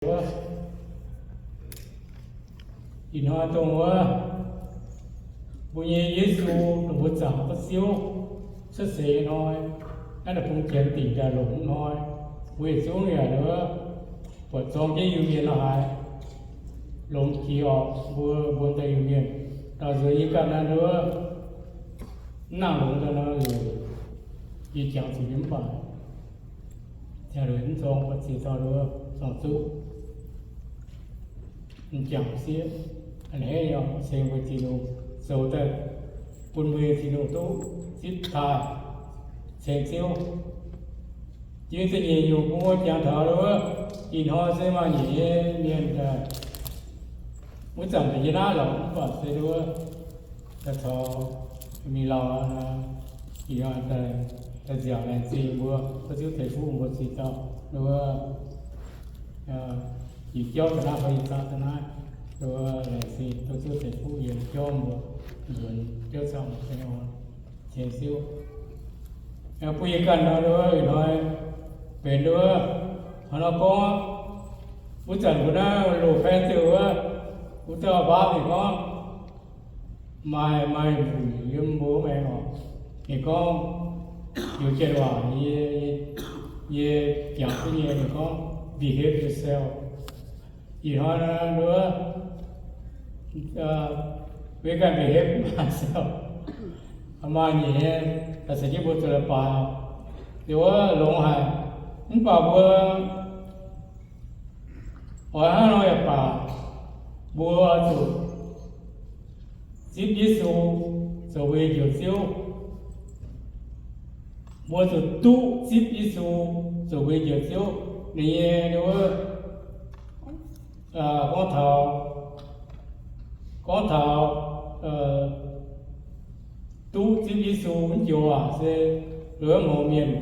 wuov, ih hnoi dongh wuov mbuo nyei Yesu, dongh mbuo zaangc Ziouv cuotv seix hnoi, naaiv deic-bung janx dingc daaih longc hnoi, mbuo yietc zungv yaac wuov, buatc zorng jienv Iu-Mienh la'haaix, longx jiex orqc. Mbuo, mbuo daaih Iu-Mienh daauh nzuonx yie ganh naaiv wuov, mv nangc longx daaih nor, yie jangx zuqc nyei mv baac ziangh lueic mv zorng, buatc ziex dauh nduov zorng zuqv, m'jangc sieqv, a'hneiv nyei ceng mbuo Tin-Hungh, zoux daaih bun mbuo nyei Tin-Hungh duqv zipv taaih ceng Ziouv. Jiex da'nyeic nyungc bun mbuo jangx taux wuov, ih hnoi se maaih nyeic nyei mienh daaih, wuov zanc daaih yie naaiv lorqc, mv baac se wuov, daaih caux mingh lauh aqv, ih hnoi daaih nziaauc laengz zingh mbuo, tov Ziouv ceix fuqv mbuo ziex dauh wuov, yie jauv daaih naaiv, fai yie zaqc daaih naaiv, wuov laengz zingh tov Ziouv ceix fuqv yie jauv mbuo, nzuonx jauv camv, ceng Ziouv. Bun yie ganh nor, ih hnoi benx wuov, hnangv nor gorngv, wuov zanc mbuo naaiv loz-paen ziouc wuov, wuov dauh nqa'haav ninh gorngv, maaih, maaih mbuo yiem mbuo maengx oc. Ninh gorngv, heuc janx waac, yie, yie jangx duqv nyei, ninh gorngv, behave yourself. Ih hnoi nor, wuov, we ganh behave myself. Maaih nyei, daaih caux jienv mbuo zoux leiz-baaix, liuz wuov longx haic. Mv baac mbuo oix hnangv nor yaac baac, mbuo zuqc zipv Yesu zoux mbuo nyei Njoux Ziouv. Mbuo zuqc duqv zipv Yesu zoux mbuo nyei Njoux Ziouv. Ninh nyei wuov, gorngv taux, gorngv taux duqv zipv Yesu mv joux aac, se wuov mouz mienh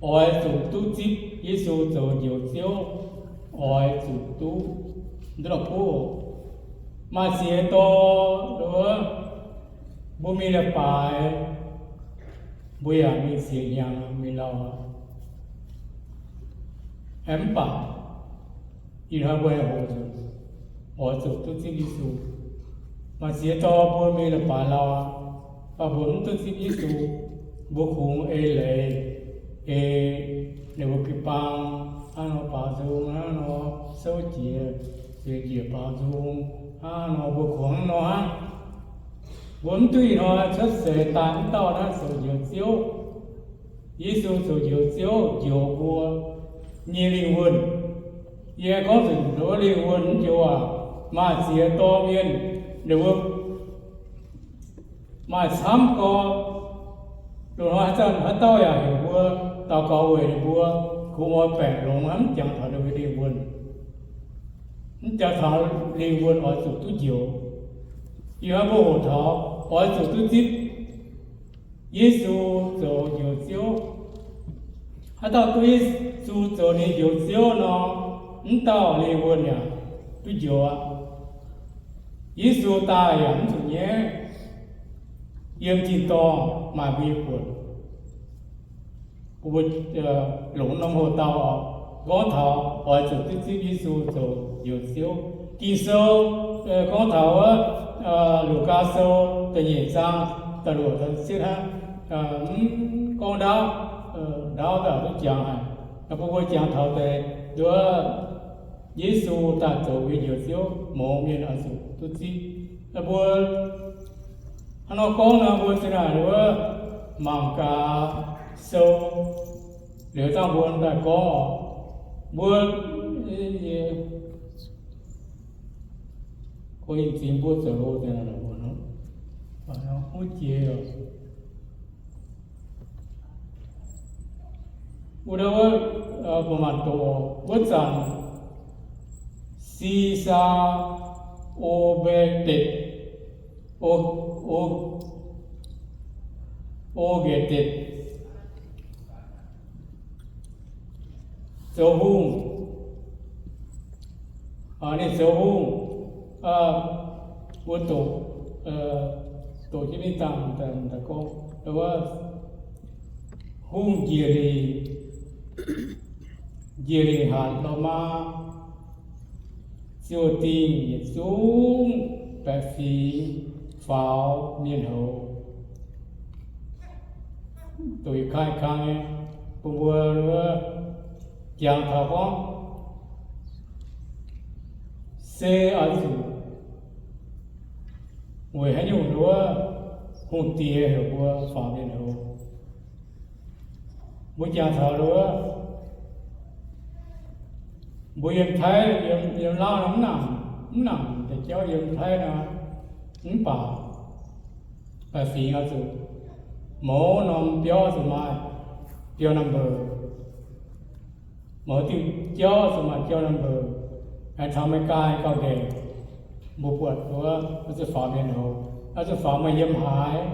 oix zuqc duqv zipv Yesu zoux Njoux Ziouv, oix zuqc duqv, duqv la'kuqv. Maaih ziex dorh wuov, mbuo mingh leiz-baaix, mbuo yaac mingh siex hnyangx mingh lauh. Mv baac ih hnoi mbuo aengx hoqc nzunc, oix zuqc duqv zipv Yesu. Maaih ziex dorh mbuo mingh leiz-baaix lauh, mv baac mbuo mv duqv zipv Yesu. Mbuo kungx ei leiz, ei ninh mbuo jiu-baang hnangv nor baaux nzung, hnangv nor souv jiex, njiec baaux nzung hnangv nor, mbuo kungx hnangv nor hnangv. Mbuo mv duqv ih hnoi cuotv seix daaih mv dauh naaiv zoux Njoux Ziouv. Yesu zoux Njoux Ziouv njoux mbuo nyei lingh wuonh. Yie gorngv zuqc wuov lingh wuonh mv joux aac, maaih ziex dorh mienh ninh mbuo maaih camv gorx, loz-hnoi haaix zanc haaix dauh yaac heuc mbuo daux gaux weic ninh mbuo, kungx oix baengc longx hnangv, mv jangx taux ninh mbuo lingh wuonh. Mv jangx taux lingh wuonh oix zuqc duqv njoux. Ih hnoi mbuo hoqc taux oix zuqc duqv zipv Yesu zoux Njoux Ziouv. Haaix dauh duqv Yesu zoux ninh Njoux Ziouv nor, mv dauh lingh wuonh yaac duqv njoux aqv. Yesu daaih yaac mv zuqc nyaiv, yiem tin-dorngh maaih mbuo nyei buonc. Mbuo longc norm hoc-dauh gorngv taux oix zuqc duqv zipv Yesu zoux Njoux Ziouv. Ging-Sou gorngv taux wuov, Lugaa Sou da'nyeic zaang da'luoqc da'cietv hnangv, mv gorngv ndaauv, ndaauv daaih duqv jangx haic. Bun mbuo jangx taux deix nduov Yesu daaih zoux mbuo nyei Njoux Ziouv, mouz mienh oix zuqc duqv zipv. Mbuo hnangv nor gorngv nor, mbuo zinh ndaangc wuov mangc gaax sou liuz dangh mbuo daaih gorngv oc. Mbuo, kungx zingx mbuo zoux deix, huv jiex oc. Wuov, mbuo mangc doqc wuov zanc, Si^saa^o^mbe^dekc, O, O, O^nge^dekc, zoux hungh. Ninh zoux hungh, mbuo doqc, doqc jienv mingh dangh daaih gorngv, wuov hungh njiec lingc, njiec lingc hatc Lomaa ziouc dingh yietc zungv baeqc fingx faaux mienh houz. Doqc yietc kang yietc kang nyei, bun mbuo wuov jangx taux gorngv, se oix zuqc weic haaix nyungc wuov hungh diex heuc mbuo faaux mienh houz. Mbuo jangx taux wuov, mbuo yiem Taiv, yiem, yiem Laauv nor mv nangc, mv nangc deix jauv yiem Taiv nor, mv baac baeqc fingx oix zuqc mouz norm biauv zuqc maaih biauv number. Mouz diuh jauv zuqc maaih jauv number. Aengx taux America gauh nqaengc, mbuo buatc wuov, oix zuqc faaux mienh houz, oix zuqc faaux meih yiem haaix,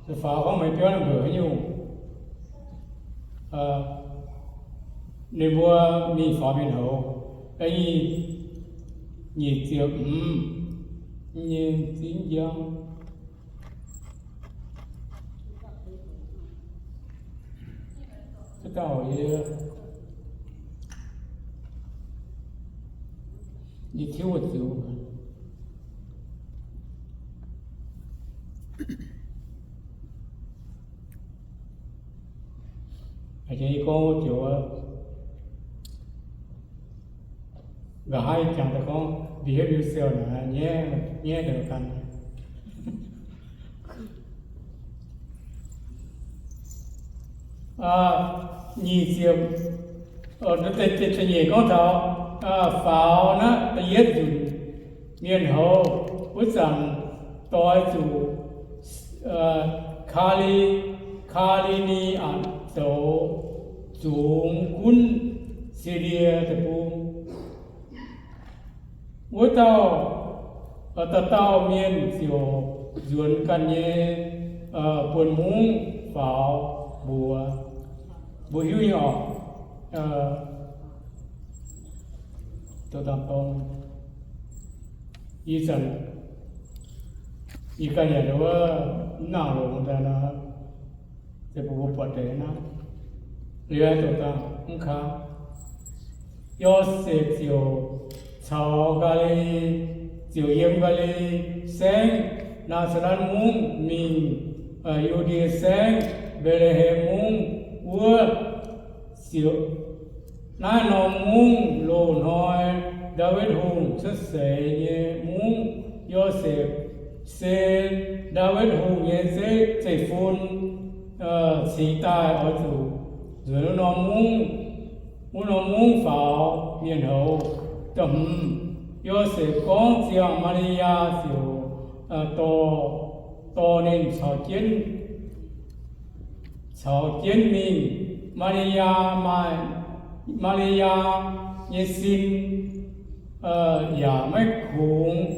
zuqc faaux gorngv meih biauv number haaix nyungc. Ninh mbuo mingh faaux mienh houz, nyic ziepc hmz nyei zingv njang. Yie tiuv ziux. Yie gorngv wuov joux, nqa'haav yie jangx daaih gorngv, behave yourself naaic, nyaiv, nyaiv deix ganh. Nyic ziepc, da'nyeic gorngv taux faaux naaiv da'yietv nzunc mienh houz wuov zanc doix zuqc Kaa^li, Kaa^li^ni^atc zoux zungx gunv Silie Deic-Bung. Wuov dauh, dauh dauh mienh ziouc nzuonx ganh nyei buonc hmungv faaux mbuox. Mbuo hiuv nyei oc. Ih zanc yie ganh yaac wuov mv nangc longx daaih nor, se bun mbuo buatc deix naaiv. Liuz aengx doqc dangh mv kang, Yosepv ziouc caux Gaa^li, ziouc yiem Gaa^li Saengv, Naa^saa^letv Mungv, mingh Yu^ndie Saengv, Mbetc^le^hem Mungv wuov. Ziouc naaiv norm mungv loz-hnoi Ndaawitv Hungh cuotv seix nyei mungv. Yosepv se Ndaawitv Hungh nyei zeiv-fun, cingx daaih oix zuqc nzuonx wuov norm mungv, wuov norm mungv faaux mienh houz. Da'hmz, Yosepv gorngv ziangh Maa^li^yaa ziouc dorh, dorh ninh caux jienv, caux jienv mingh. Maa^li^yaa maaih, Maa^li^yaa nyei sin yaac maiv kungx.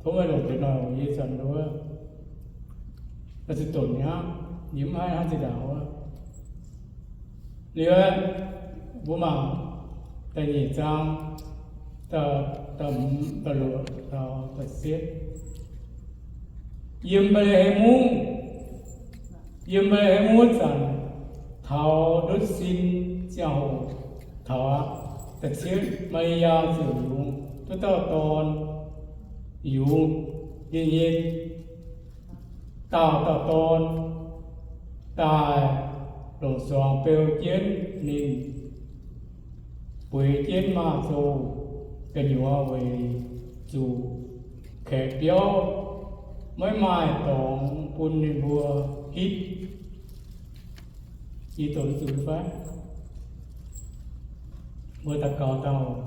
Tov meih longc deix noic yie zanc wuov, zuqc donx hnangv, yie mv haih hnangv zinh ndaangc wuov. Liuz mbuo mangc da'nyeic zaang, da'hmz, da'luoqc, da'cietv. Yiem Mbetc^le^hem Mungv, yiem Mbetc^le^hem Mungv wuov zanc, taux ndutv sin ziangh hoc, taux aqv, da'cietv, Maa^li^yaa ziouc yungz duqv dauh dorn, yungz ninh nyei daauh dauh dorn daaih longc zuangx beu jienv ninh, bueix jienv maaz-zoh gu'nyuoz weic zuqc kaeqv biauv maiv maaih dorngx bun ninh mbuo hitv. Yie doqc zuqc fai? Mbuo daux gaux dangh oc.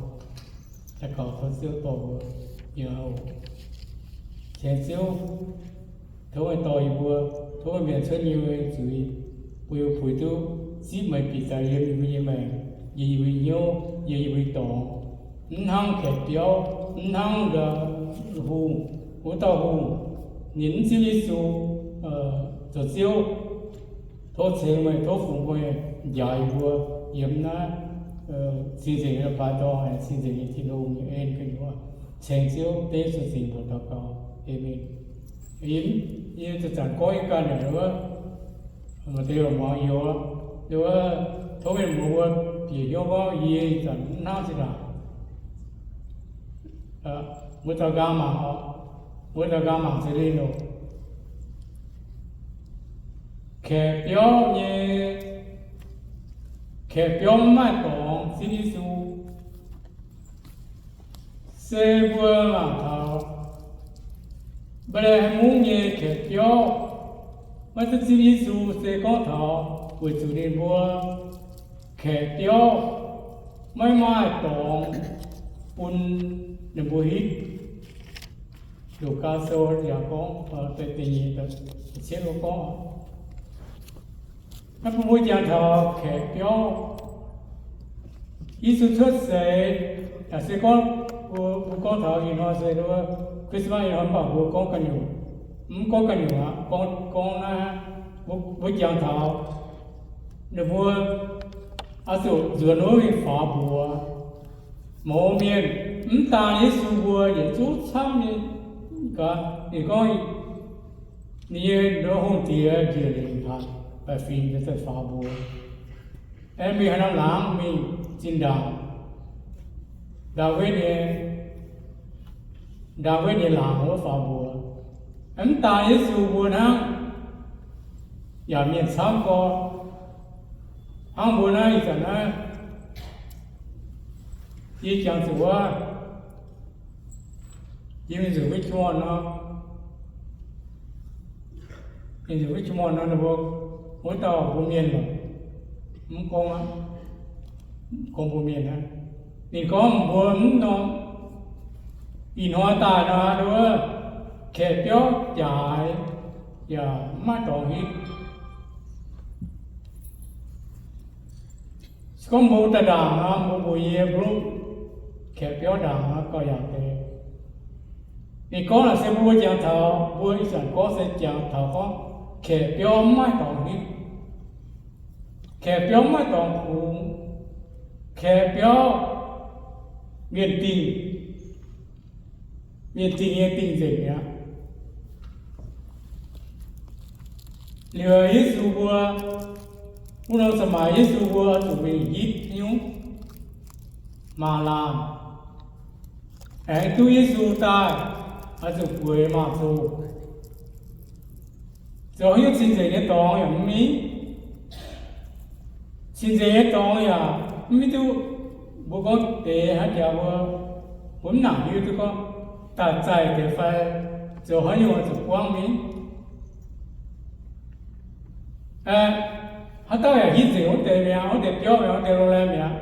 Daux gaux tov Ziouv dorh mbuo yiem oc. Ceng Ziouv, tov meih dorh yie mbuo, tov meih mbienc cuotv yie mbuo nyei zuiz, bun yie mbuo puix duqv zipv meih bieqc daaih yiem yie mbuo nyei maengc, yiem yie mbuo nyei hnyouv, yiem yie mbuo nyei dorngx. Mv hnangv kaeqv biauv, mv hnangv hungh, wuov dauh hungh, ninh mv zipv Yesu zoux Ziouv. Tov ceng meih, tov fungx meih njaaux yie mbuo yiem naaiv cing-nzengc nyei leiz-baaix dorngh, cing-nzengc nyei Tin-Hungh nyei en gu'nyuoz. Ceng Ziouv, dengv Yesu nyei mbuox daux gaux. Aamen. Yie, yie zanc-zanc gorngv yie ganh yaac wuov, maaih deix muangx youz. Tov mienh muoz mbuo bieqc hnyouv gorngv yie ih zanc mv hnangv zinh ndaangc. Mbuo zaux nqaang mangc oc. Mbuo zaux nqaang mangc se lin loh. Kaeqv biauv nyei, kaeqv biauv mv maaih dorngx zipv Yesu. Se mbuo mangc taux Mbetc^le^hem Mungv nyei kaeqv biauv maiv duqv zipv Yesu, se gorngv taux weic zuqc ninh mbuo kaeqv biauv maiv maaih dorngx bun ninh mbuo hitv. Lugaa Sou yaac gorngv, da'nyeic, da'cietv gorngv, naaiv bun mbuo jangx taux kaeqv biauv. Yesu cuotv seix, yaac se gorngv, mbuo gorngv taux ih hnoi se Christmas ih hnoi, mv baac mbuo gorngv ga'nyungc, mv gorngv ga'nyungc aqv, gorngv, gorngv naaiv, mbuo jangx taux ninh mbuo oix zuqc nzuonx wuov mingh faaux mbuox mouz mienh. Mv daan Yesu mbuo yietc zungv camv nyei. Ninh gorngv, ninh nyei hungh diex njiec lingc haic, baeqc fingx daaih faaux mbuox, aengx mingh haaix norm laangz mingh zinh ndaangc, Ndaawitv nyei, Ndaawitv nyei laangz wuov faaux mbuox. Mv daan Yesu mbuo hnangv, yaac mienh camv gorx. Hnangv mbuo naaiv ih zanc naaiv, yie jangx zuqc wuov, yie mingh nzunc wuov qumh nor, mingh nzunc wuov qumh nor, ninh mbuo, wuov dauh mbuo mienh lorqc, mv gorngv aqv, gorngv mbuo mienh aqv. Ninh gorngv mbuo mv norm, ih hnoi daaih nor, wuov kaeqv biauv jaaix, yaac mv maaih dorngx hitv. Se gorngv mbuo daaih ndaangc nor, mbuo mbuox yie mbuo kaeqv biauv ndaangc nor gauh yaac deix. Ninh gorngv naaic se mbuo jangx taux, mbuo ih zanc gorngv se jangx taux gorngv kaeqv biauv mv maaih dorngx hitv, kaeqv biauv mv maaih dorngx kungx, kaeqv biauv mienh dingh, mienh dingh nyei dingh nzengc mi'aqv. Liuz Yesu mbuo, wuov norm ສະໄໝ Yesu mbuo zuqc mingh hitv nyungc maaz-laangh, aengx duqv Yesu daaih, oix zuqc bueix maaz-zoh. Zoux haaix nyungc cing-nzengc nyei dorngx yaac mv mingh. Cing-nzengc nyei dorngx yaac mv hiuv duqv, mbuo gorngv deix hnangv jaax mbuo, mbuo mv nangc hiuv duqv gorngv daaih zaih deix fai zoux haaix nyungc zuqc buangv mingh. Haaix dauh yaac hitv nzengc wuov deix mi'aqv, wuov deix biauv mi'aqv, wuov deix ໂຮງແຮມ mi'aqv.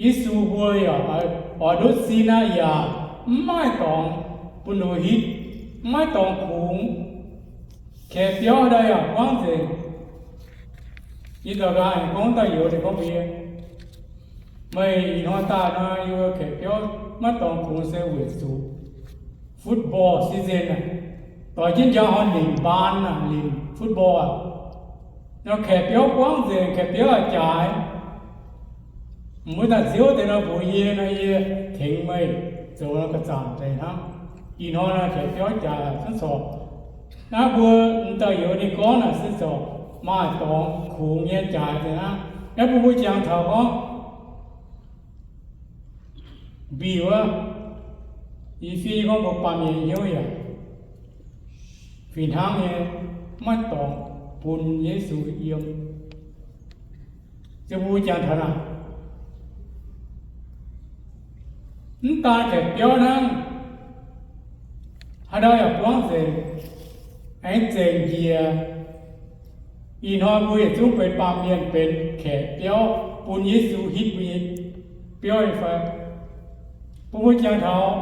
Yesu mbuo yaac oix ndutv sin aqv, yaac mv maaih dorngx bun ninh mbuo hitv, mv maaih dorngx kungx. Kaeqv biauv haaix dauh yaac buangv nzengc. Yie nzauh nqaang aengx gorngv dauh youz ninh gorngv mbuox yie, meih ih hnoi daaih nor, yie mbuo kaeqv biauv maiv dorngx kungx se weic zuqc football season aqv. Doix jienv njang horn linc mbaan aqv, linc football aqv. Nor kaeqv biauv buangv nzengc, kaeqv biauv yaac jaaix. Mv daaih nziouv deix nor mbuox yie nor, yie tengx meih zoux nor ga'zaanc deix hnangv. Ih hnoi nor kaeqv biauv jaaix aqv, hnangv corc. Naaiv mbuo m'dauh youz ninh gorngv naaic se corc maaih dorngx kungx nyei jaaix deix hnangv. Naaiv mbuo mbuo jangx taux gorngv mbic wuov, E^fe gorngv mbuo baamh mienh hnyouv yaac fih hnangv nyei, maiv dorngx bun Yesu yiem. Ziouc mbuo jangx taux naaic, mv daan kaeqv biauv hnangv, haaix ndau yaac buangv nzengc, aengx zengc njiec. Ih hnoi mbuo yietc zungv benx baamh mienh, benx kaeqv biauv bun Yesu hitv mbuo nyei biauv nyei fai? Bun mbuo jangx taux,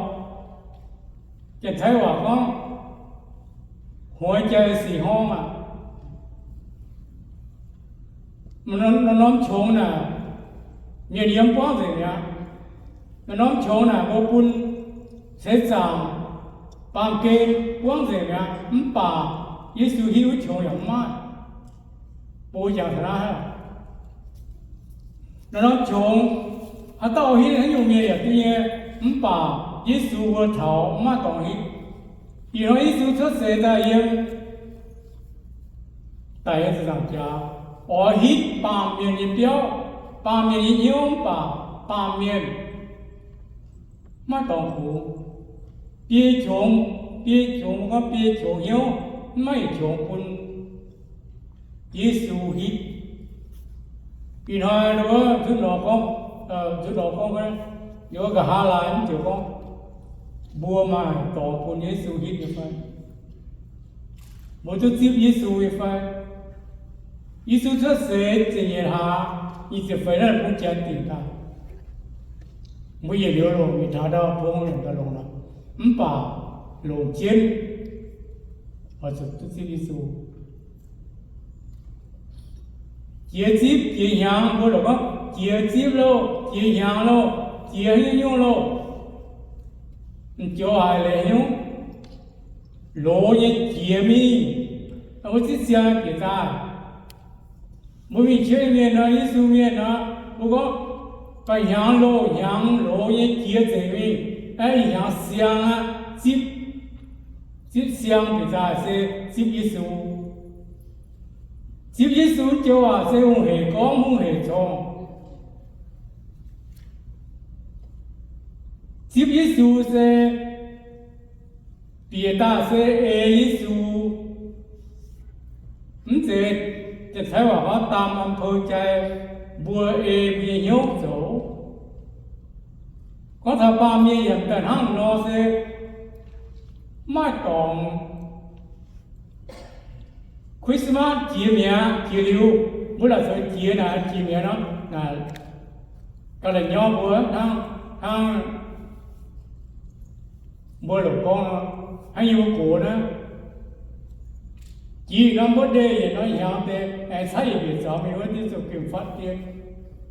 janx-taiv waac gorngv, ຫົວໃຈສີຮ້ອງ aqv. Norm-norm qongx naaic, mienh yiem buangv nzengc mi'aqv. Norm-norm qongx naaic mbuo bun seix zaangc baamh gen buangv nzengc mi'aqv, mv baac Yesu hitv wuov qongx yaac mv maaih. Bun jangx taux naaiv, norm-norm qongx haaix dauh hitv haaix nyungc mienh yaac duqv nyei, mv baac Yesu mbuo taux mv maaih dorngx hitv. Ih hnoi Yesu cuotv seix daaih yiem, daic yiem ziepc nzaangc jaax, oix hitv baamh mienh nyei biauv, baamh mienh nyei hnyouv, mv baac baamh mienh maiv dorngx kungx. Biei qongx, biei qongx, gorngv biei qongx hnyouv, maiv qongx bun Yesu hitv. Ih hnoi nduov nzutv lorz gorngv, nzutv lorz gorngv, nduov nqa'haav laaix mv ziouc gorngv, mbuo maaih dorngx bun Yesu hitv nyei fai? Mbuo duqv zipv Yesu nyei fai? Yesu cuotv seix ziepc nyeic hlaax, nyic ziepc feix naaiv bun janx dingc daaih. Mbuo yietc liuz longc, yietc taux ndau pong longc, ndau longc nor, mv baac longc jienv oix zuqc duqv zipv Yesu. Jiex zipv jiex hnyangx, mbuo lorqc gorngv jiex zipv loh, jiex hnyangx loh, jiex nyungc-nyungc loh, m'joux haic leiz nyungc, loz nyei jiex mingh, mbuo zipv siang bieqc daaih. Mbuo mingh qiemx mienh nor, Yesu mienh nor, mbuo gorngv, ga'hnyangx loh hnyangx loz nyei jiex nzengc mingh, aeqv, hnyangx siang aqv, zipv, zipv siang bieqc daaih se zipv Yesu. Zipv Yesu joux waac se hungh hec gorngv hungh hec corng. Zipv Yesu se bieqc daaih se ei Yesu. Mv zeiz Janx-Taiv waac gorngv ตามอำเภอใจ, mbuo ei mbuo nyei hnyouv zoux. Gorngv taux baamh mienh yaac daaih hnangv nor se maiv dorngx. Christmas jiex mi'aqv, jiex liuz, mbuo laaic zoux jiex naaic, jiex mi'aqv nor, naaic ga'naaiv nyorm mbuo hnangv, hnangv mbuo longc gorngv nor, hnangv yie mbuo gox naaiv, jiex norm birthday yietc norm hnyangx deix, aengx caaiv yietc mbiec zaux mingh wuov deix zoux gemh fatv dien.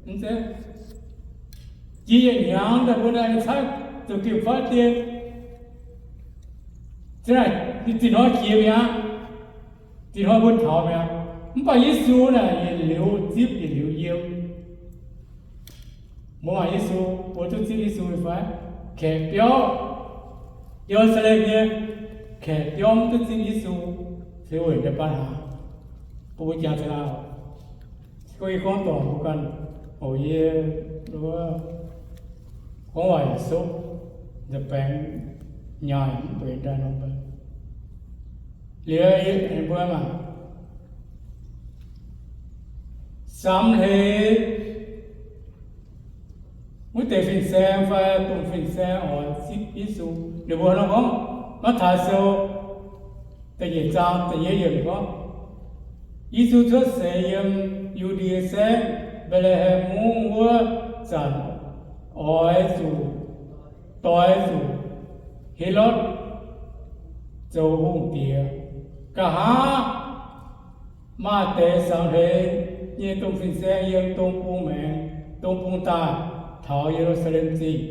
Mv zeiz, jiex yietc hnyangx daaih mbuo aengx caaiv zoux gemh fatv dien. Zinh hnoi jiex mi'aqv, zinh hnoi mbuo taux mi'aqv. Mv baac Yesu naaic yietc liuz zipv yietc liuz yiem. Mbuo mangc Yesu, mbuo duqv zipv Yesu fai? Kaeqv biauv, Ye^lu^saa^lem nyei kaeqv biauv mv duqv zipv Yesu, se weic nda'baav hnaangx. Bun mbuo jangx taux naaiv, se gorngv yie gorngv dorngc mbuo ganh, oc, yie gorngv waac yietc sopv, nza'baengx nyaah mv benx daaih nor, liuz mbuo mangc, samx hleix wuov deix fin-saeng fai domh fin-saeng oix zipv Yesu. Ninh mbuo nor gorngv, Matv^taai Sou da'nyeic zaang da'yietv yiemc gorngv, Yesu cuotv seix yiem Yu^ndie Saengv, Mbetc^le^hem Mungv wuov zanc, oix zuqc doix zuqc Helotv zoux hungh diex. Nqa'haav maaih deix samx hleix nyei domh fin-saeng yiem dong bung maengx, dong bung daaih taux Ye^lu^saa^lem Zingh.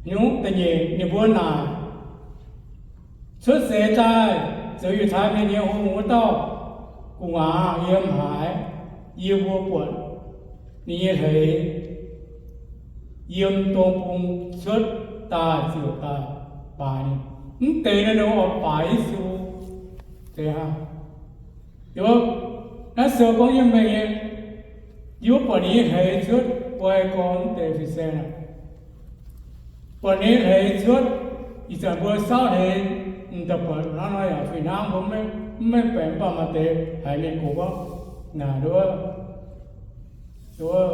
Nyungc da'nyeic ninh mbuo naaic, cuotv seix daaih zoux Yiutai Mienh nyei hungh wuov dauh gu'nguaaz yiem haaix? Yie mbuo buatc ninh nyei hleix yiem dong bung cuotv daaih ziouc daaih baaix ninh. Mv deix naaiv ninh oix baaix Yesu. Deix hnangv, naaiv sou gorngv yiem mengh nyei, yie mbuo buatc ninh nyei hleix cuotv, guai gorn mv deix fin-saeng aqv. Buatc ninh nyei hleix cuotv, ih zanc mbuo saauv hleix, m'daaih buatc hnangv nor yaac fih hnangv mbuo maiv, maiv baengx, mv baac maaih deix haiz mienh gox gorngv, naaic nduov, nduov,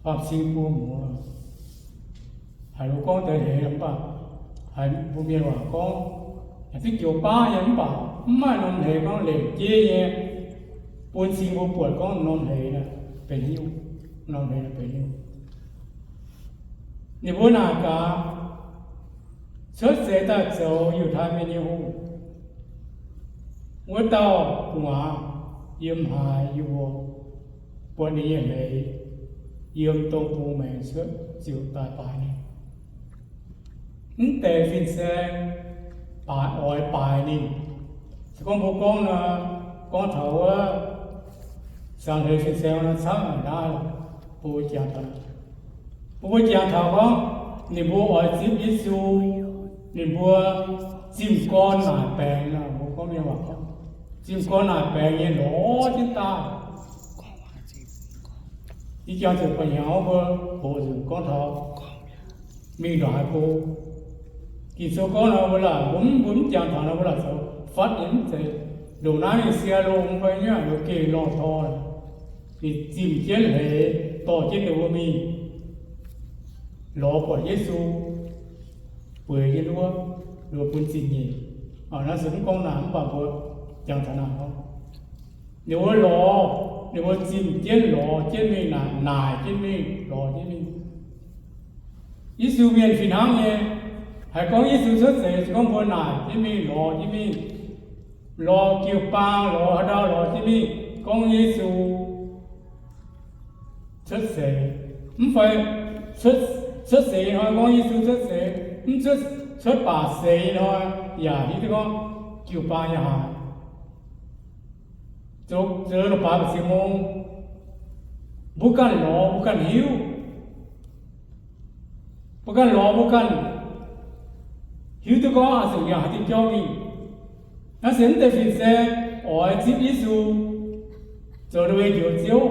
baamh cing buo muoz. Haiz mbuo gorngv deix hleix mv baac, haiz mbuo mienh waac gorngv, yaac duqv joux baav nyei mv baac mv maaih norm hleix gorngv lengc jeiv nyei bun cing mbuo buatc gorngv norm hleix naaic benx haaix nyungc, norm hleix naaic benx haaix nyungc. Ninh mbuo naaic gaax, cuotv seix daaih zoux Yiutai Mienh nyei hungh wuov dauh gu'nguaaz yiem haaix? Yie mbuo buatc ninh nyei hleix yiem dong bung maengx cuotv ziouc daaih baaix ninh. Mv deix fin-saeng baaix, oix baaix ninh. Se gorngv mbuo gorngv nor, gorngv taux wuov samx hleix fin-saeng nor camv haic naaiv, bun mbuo jangx taux, bun mbuo jangx taux gorngv ninh mbuo oix zipv Yesu, ninh mbuo zimh gorn naaic baengx nor, mbuo gorngv mienh waac gorngv Zimh gorn naaic baengx nyei lorz jienv daaih. Ih jangx ziouc ba'hnyangx mbuo hoqc nzunc gorngv taux mingh ndongc haaix go. Ging-Sou gorngv nor mbuo laaic, mbuo mv, mbuo mv jangx taux nor mbuo laaic zoux fatv nyei mv zeiz. Ndongc naaiv ninh sia longx fai nyei, ninh geh lorh tor, ninh zimh jienv hleix dorh jienv ninh mbuo mingh lorz buatc Yesu bueix jienv wuov, ninh mbuo bun zingh nyeic. Naaiv se mv gorngv naaic mv baac mbuo jangx taux naaic gorngv, ninh mbuo lorz, ninh mbuo zimh jienv lorz jienv mingh, naaic, naaic jienv mingh, lorz jienv mingh. Yesu mienh fih hnangv nyei. Haiz gorngv Yesu cuotv seix, se gorngv mbuo naaic jienv mingh, lorz jienv mingh, lorz jiu-baang, lorz haaix ndau lorz jienv mingh gorngv Yesu cuotv seix. Mv fai cuotv, cuotv seix hnoi gorngv Yesu cuotv seix, mv cuotv, cuotv baac seix hnoi yaac hiuv duqv gorngv jiu-baang nyei haaix. Zoux, zoux la'baaix mbu'ziex mong, mbuo ganh lorz mbuo ganh hiuv. Mbuo ganh lorz mbuo ganh hiuv duqv gorngv oix zuqc yangh haaix diuh jauv mingh. Naaiv se mv deix fin-saeng oix zipv Yesu zoux ninh mbuo nyei Njoux Ziouv.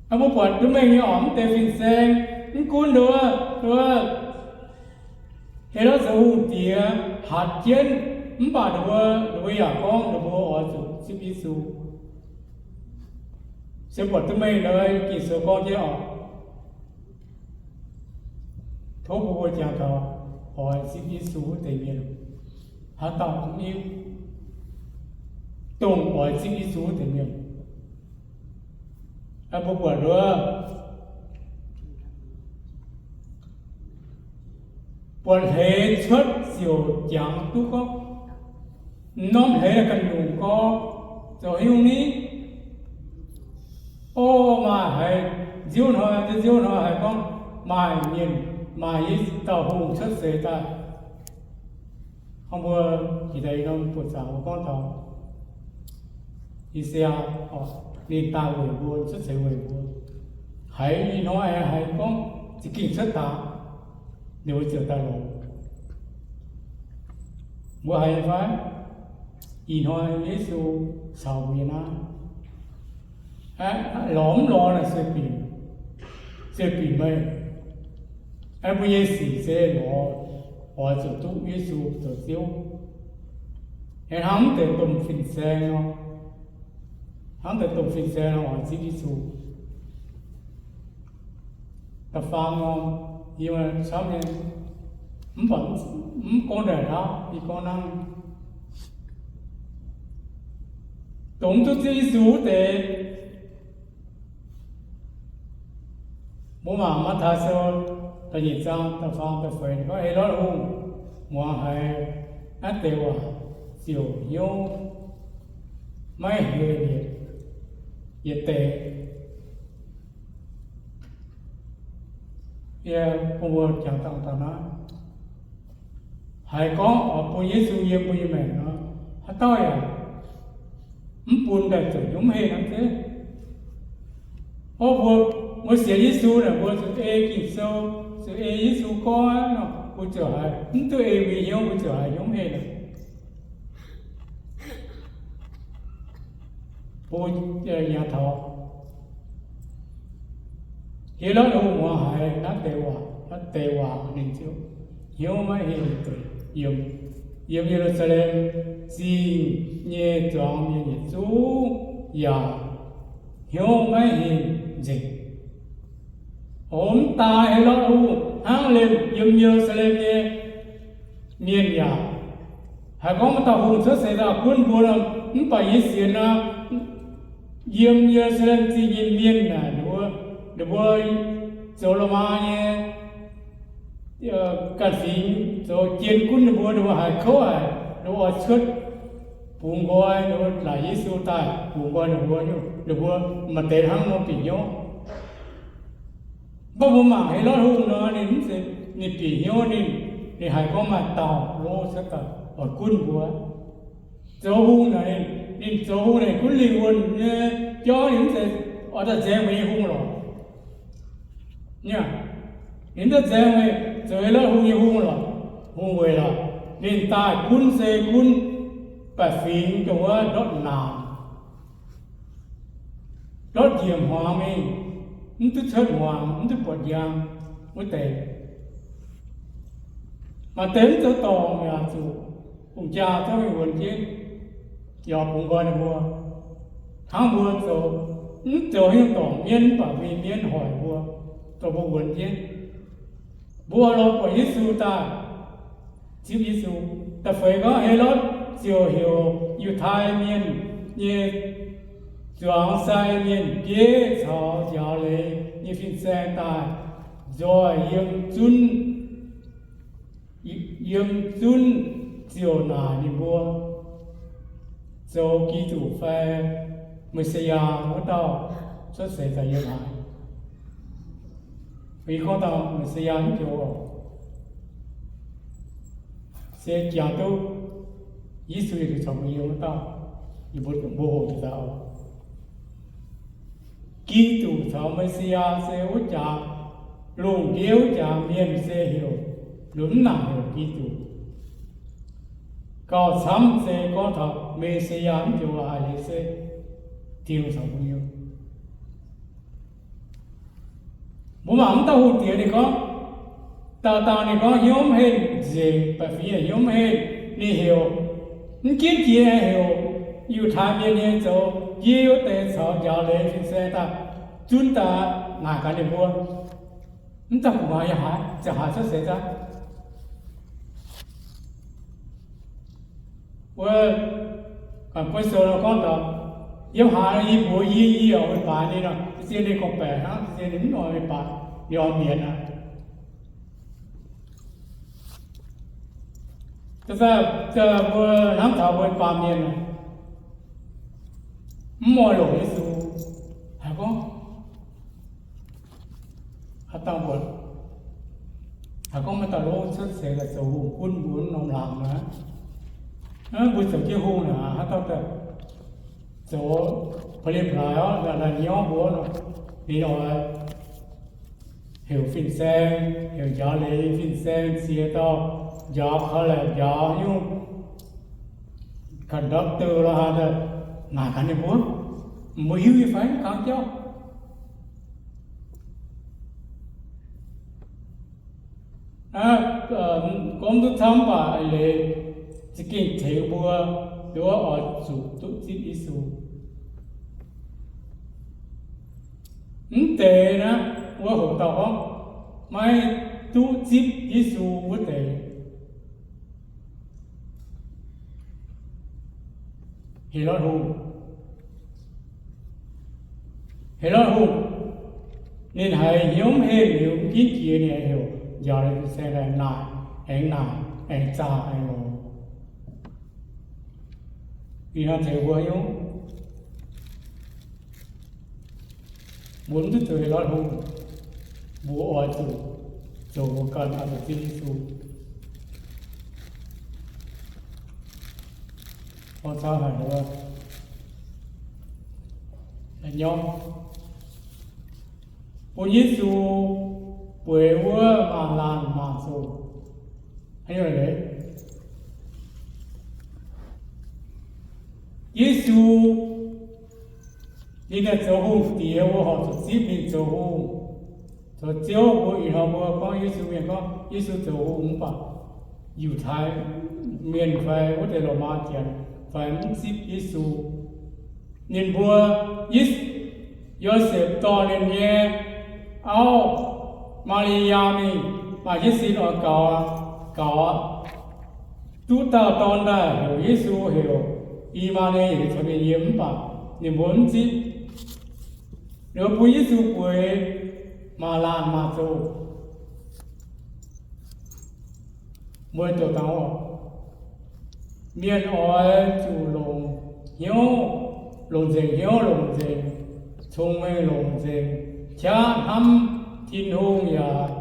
Naaiv mbuo buatc duqv mengh nyei oc, mv deix fin-saeng, mv gunv nduov, nduov Helotv zoux hungh diex hatc jienv, mv baac ninh mbuo, ninh mbuo yaac gorngv ninh mbuo oix zuqc zipv Yesu. Se buatc duqv mengh nor, Ging-Sou gorngv jienv oc. Tov mbuo mbuo jangx taux oix zipv Yesu wuov deix mienh, haaix dauh mv hiuv, dongh oix zipv Yesu wuov deix mienh. Mbuo buatc nduov, buatc hleix cuotv ziouc jangx duqv gorngv, m'normh hleix ganh nyungc gorngv, zoux hiuv ni. O, maaih haiz nziouv hnoi, nziouv hnoi haiz gorngv maaih mienh, maaih i dauh hungh cuotv seix daaih. Hnangv mbuo jiex daaih i norm buoqc zaangc mbuo gorngv taux I^saa^yaa, ninh daaih weic mbuo, cuotv seix weic mbuo. Haiz ih hnoi haiz gorngv za'gengh cuotv daaih, ninh mbuo ziouc daaih lorz. Mbuo haiz nyei fai? Ih hnoi Yesu caux mbuo nyei naaiv, lorz mv lorz naaic sueih binc, sueih binc meih. Aeqv, mbuo nyei sic se lorz oix zuqc duqv Yesu zoux Ziouv. Aeqv, hnangv deix domh fin-saeng nor, hnangv deix domh fin-saeng nor oix zipv Yesu. Da'faam norm, yie camv nyei, mv baac mv gorngv daaih hnangv, yie gorngv hnangv, dongh mv duqv zipv Yesu wuov deix. Mbuo mangc Matv^taai Sou da'nyeic zaang da'faam da'feix gorngv, Helotv Hungh muangx haiz naaiv deix waac ziouc hnyouv maiv heh yietc deix. Yie bun mbuo jangx dangh daaih naaiv, haiz gorngv oix bun Yesu yiem mbuo nyei maengc nor, haaix dauh yaac mv bun daaih zuqc hnyouv heh hnangv zeiv. Orv mbuo, mbuo sienx Yesu naaic, mbuo zuqc ei Ging-Sou, zuqc ei Yesu goiv nor, mbuo ziouc haiz, mv duqv ei mbuo nyei hnyouv, mbuo ziouc haiz hnyouv heh hnangv. Mbuo nyanc taux Helotv Hungh muangx haiz naaiv deix waac, naaiv deix waac ninh ziouc hnyouv maiv heh yietc deix. Yiem, yiem Ye^lu^saa^lem Zingh nyei zuangx mienh yietc zungv yaac hnyouv maiv heh nzengc. O, mv daaih Helotv Hungh, hnangv liemh yiem Ye^lu^saa^lem nyei mienh yaac haiz gorngv maaih dauh hungh cuotv seix daaih gunv mbuo nor, mv baac yie sienx nor, yiem Ye^lu^saa^lem Zingh nyei mienh naaic, ninh mbuo, ninh mbuo zoux la'maah nyei ganh fingx zoux jien gunv ninh mbuo, ninh mbuo haiz kouv haic, ninh mbuo oix cuotv bungx nqoi, ninh mbuo laaic Yesu daaih bungx nqoi ninh mbuo, ninh mbuo maaih deix hnangv nor bieqc hnyouv. Mv baac mbuo mangc Helotv Hungh nor, ninh mv zeiz, ninh bieqc hnyouv ninh, ninh haiz gorngv maaih dauh lov cuotv daaih oix gunv mbuo. Zoux hungh naaic, ninh zoux hungh naaic gunv lingh wuonh nyei jauv, ninh mv zeiz oix daaih nzaeng mbuo nyei hungh lorqc. Ninh mv daaih nzaeng meih zoux Helotv Hungh nyei hungh lorqc, hungh weic lorqc. Ninh daaih gunv se gunv baeqc fingx dongh wuov ndortv naanc, ndortv njiec hmuangx mingh, mv duqv cuotv hmuangx, mv duqv buatc njang wuov deix. Maaih deix mv zoux dorngc yaac zuqc hungh jaa zorqv mingh wuonx jienv, yaac bungx nqoi ninh mbuo. Hnangv mbuo zoux, mv zoux haaix nyungc dorngc mienv, mv baac mingh mienv hoic mbuo, dorh mbuo wuonx jienv. Mbuo lorz buatc Yesu daaih, zipv Yesu. Da'feix gorngv Helotv ziouc heuc Yiutai Mienh nyei zuangx sai mienh bieiv caux njaaux leiz nyei fin-saeng daaih nzoih yiem zunv, yiem zunv ziouc naaic ninh mbuo, zoux Giduc fai Mesia wuov dauh cuotv seix daaih yiem haaix. Fih gorngv dauh Mesia mv joux oc, se jangx duqv Yesu yietc liuz caux mbuo yiem wuov dauh, yie mbuo mbuo hoqc nzauh. Giduc caux Mesia se wuov jaax, lungh ndiev wuov jaax mienh se heuc, lunx mv nangc heuc Giduc. Gauh camv se gorngv taux Mesia mv joux haic leiz se Tin-Hungh caux mbuo yiem. Mbuo mangc mv dauh hungh diex ninh gorngv, dauh dauh ninh gorngv hnyouv mv henh nzengc, baeqc fingx yaac hnyouv mv henh. Ninh heuc, mv ginv jiex heuc Yiutai Mienh nyei zoux bieiv wuov deix caux njaaux leiz fin-saeng daaih zunv daaih naaic gaax ninh mbuo, mv dauh gu'nguaaz yaac haaix, ziouc haaix cuotv seix daaih. Wuov, buonv sou nor gorngv taux, yiem haaix nor yie mbuox yie, yie oix mingh baaix ninh nor, zien ninh gorngv-baeqc hnangv, zien ninh mv oix mingh baaix, ninh oix mietc aqv. Mbuo hnamv taux mbuo baamh mienh mv oix longc Yesu, haiz gorngv, haaix dauh mbuox, haiz gorngv maaih dauh longc cuotv seix daaih zoux hungh gunv mbuo norm laangz aqv. Mbuo zoux jienv hungh naaic, haaix dauh daaih zoux pa'lin pa'laaix orqv, laanh nyorv mbuo nor, ninh oix heuc fin-saeng, heuc njaaux leiz fin-saeng ziex dauh, njaaux college, njaaux nyungc conductor lorqc, haaix daaih naaic gaax ninh mbuo, mbuo hiuv nyei fai? Mv kangv jauv. Gorngv duqv camv mv baac leiz za'gengh tengx mbuo nduov oix zuqc duqv zipv Yesu. Mv deix naaiv, wuov hoc dauh gorngv maiv duqv zipv Yesu wuov deix, Helotv Hungh. Helotv Hungh ninh haiz hnyouv mv henh liuz, mv ginv jiex ninh aengx heuc njaaux ninh fin-saeng daaih naaic, aengx naaic, aengx zaah, aengx lorz. Ih hnoi tengx mbuo nyungc, mbuo mv duqv zoux Helotv Hungh. Mbuo oix zuqc zoux mbuo ganh, oix zuqc zipv Yesu. Gorngv caux haic, la'nyauv bun Yesu bueix wuov maanc laanh maanc zouc. Yesu ninh daaih zoux hungh diex, mbuo horpc zuqc zipv ninh zoux hungh. Zoux Ziouv, mbuo ih hnoi mbuo gorngv Yesu mienh gorngv Yesu zoux hungh mv baac Yiutai Mienh fai wuov deix Lomaa Janx fai mv zipv Yesu. Ninh mbuo, Yosepv dorh ninh nyei auv, Maa^li^yaa, mingh maaih jienv sin oix gaux, gaux aqv. Duqv dauh dorn daaih heuc Yesu heuc I^maa^ni^en, caux ninh yiem, mv baac ninh mbuo mv zipv. Ninh mbuo bun Yesu bueix maanc laanh maanc zouc. Mbuo douc dangh oc, mienh oix zuqc longc hnyouv, longc nzengc hnyouv, longc nzengc cong-mengh, longc nzengc qaqv hnamv Tin-Hungh yaac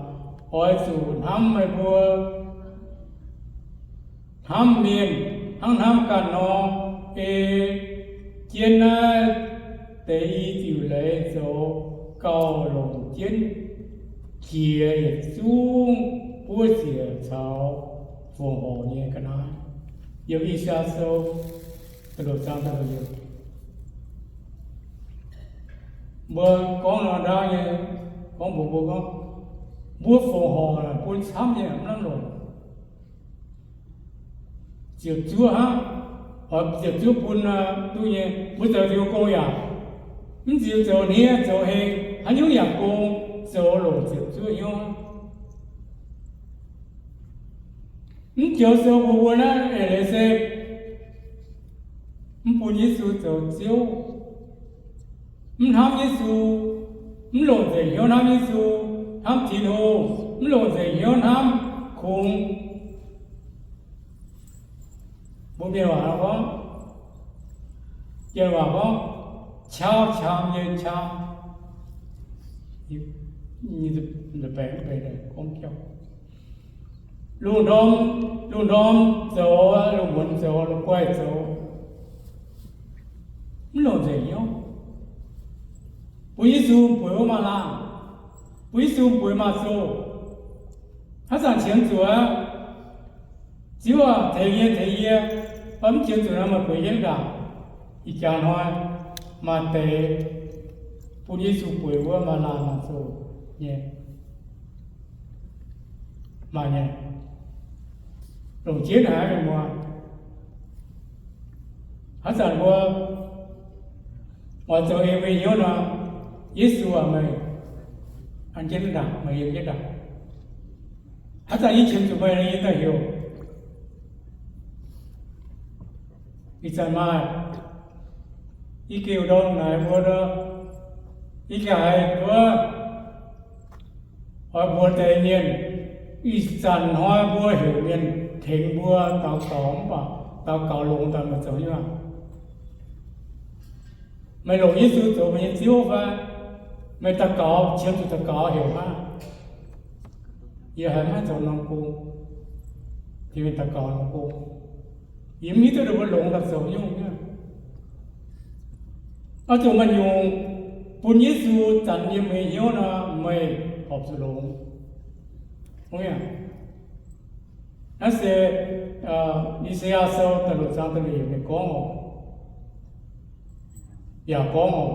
oix zuqc hnamv meih mbuo, hnamv mienh hnangv hnamv ganh nor. Ei jienv naaiv deix i diuc leiz zoux gauh longc jienv jiex yietc zungv buov ziec caux fongc horc nyei ga'naaiv. Yiem I^saa^yaa Sou Mbuo gorngv nor ndaauv nyei, gorngv mbuox mbuo gorngv, mbuo fongc horc bun camv nyei mv lamh longc. Ziepc zuoqv hnangv, oix ziepc zuoqv bun duqv nyei. Mbuo zoux nziux gong yaac mv nziux zoux hniev zoux heng, haaix nyungc yaac gong, zoux longc ziepc zuoqv hnyouv. Mv joux sou mbuo mbuo naaiv eix leiz se mv bun Yesu zoux Ziouv, mv hnamv Yesu, mv longc nzengc hnyouv hnamv Yesu, hnamv Tin-Hungh, mv longc nzengc hnyouv hnamv kungx. Mbuo mienh waac gorngv, janx waac gorngv, qauv qam nyei qam. Lungh ndorm, lungh ndorm zoux, lungh muonz zoux, lungh guaih zoux, mv longc nzengc hnyouv bun Yesu bueix wuov maaz-laangh, bun Yesu bueix maaz-zoh. Haaix zanc qiemx zuqc aqv, Ziouv aac, tengx yie, tengx yie, mv qiemx zuqc nor meih bueix jienv ndaangc. Ih jaax hnoi maaih deix bun Yesu bueix wuov maaz-laangh maaz-zoh nyei. Maaih nyei. Longc jienv haic mienh muoz. Haaix zanc mbuo oix zoux ei mbuo nyei hnyouv nor, Yesu aac, meih an jienv ndaangc, meih yiem jienv ndaangc. Haaix zanc yie qiemx zuqc meih nor, yie daaih heuc. Ih zanc maaih i geh ndorm naaic mbuo, i geh haiz mbuo oix mbuox deix mienh, ih zanc hnoi mbuo heuc mienh tengx mbuo daux gaux, mv baac daux gaux longx daaih meih zoux nyei aqv. Meih longc Yesu zoux meih nyei Ziouv fai? Meih daux gaux, qiemx zuqc daux gaux heuc hnangv. Yie haiz maiv zoux norm gong, yie mingh daux gaux norm gong. Yie mv hiuv duqv ninh mbuo longx daaih zoux nyungc nyei. Oix zuqc maaih nyungc bun Yesu zanc yiem meih hnyouv nor, meih horpc zuqc longx. Naaiv se I^saa^yaa Sou da'luoqc zaang da'luoqc yiemc ninh gorngv oc, yaac gorngv oc,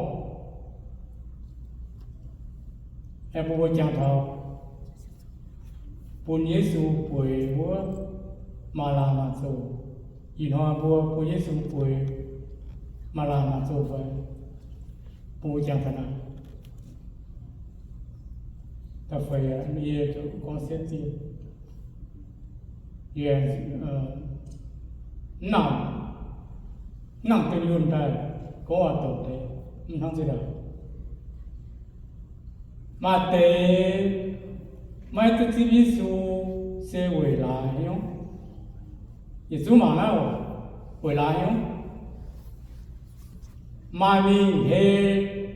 aengx bun mbuo jangx taux bun Yesu bueix wuov maaz-laangh maaz-zoh. Ih hnoi mbuo bun Yesu bueix maaz-laangh maaz-zoh fai? Bun mbuo jangx taux naaiv. Da'feix yie gorngv siepv zinh, yie mv nangc, mv nangc dunh yunh daaih gorngv waac doqc deix, mv hnangv nzunc naaic. Maaih deix maiv duqv zipv Yesu se weic laaix hnyouv. Yietc zungv mangc naaiv oc, weic laaix hnyouv. Maaih mingh hei,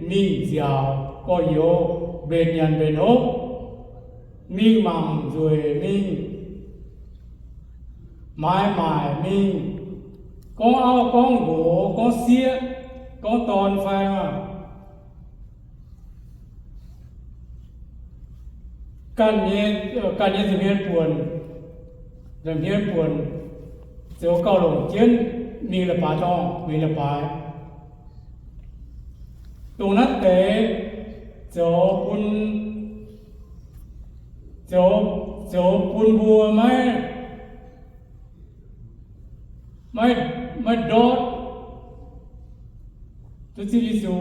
mingh nziaauc gorx-youz, mbenc nyanc mbenc hopv, mingh mangc nzueic mingh, maaiz maaic mingh, gorngv auv gorngv nqox, gorngv sieqv, gorngv dorn fai maah. Ganh nyei, ganh nyei nza'hmien buonc, nza'hmien buonc, zoux gauh longc jienv mingh leiz-baaix dorngh, mingh leiz-baaix. Dongh naaiv deix zoux bun, zoux, zoux bun mbuo maiv, maiv, maiv ndortv duqv zipv Yesu.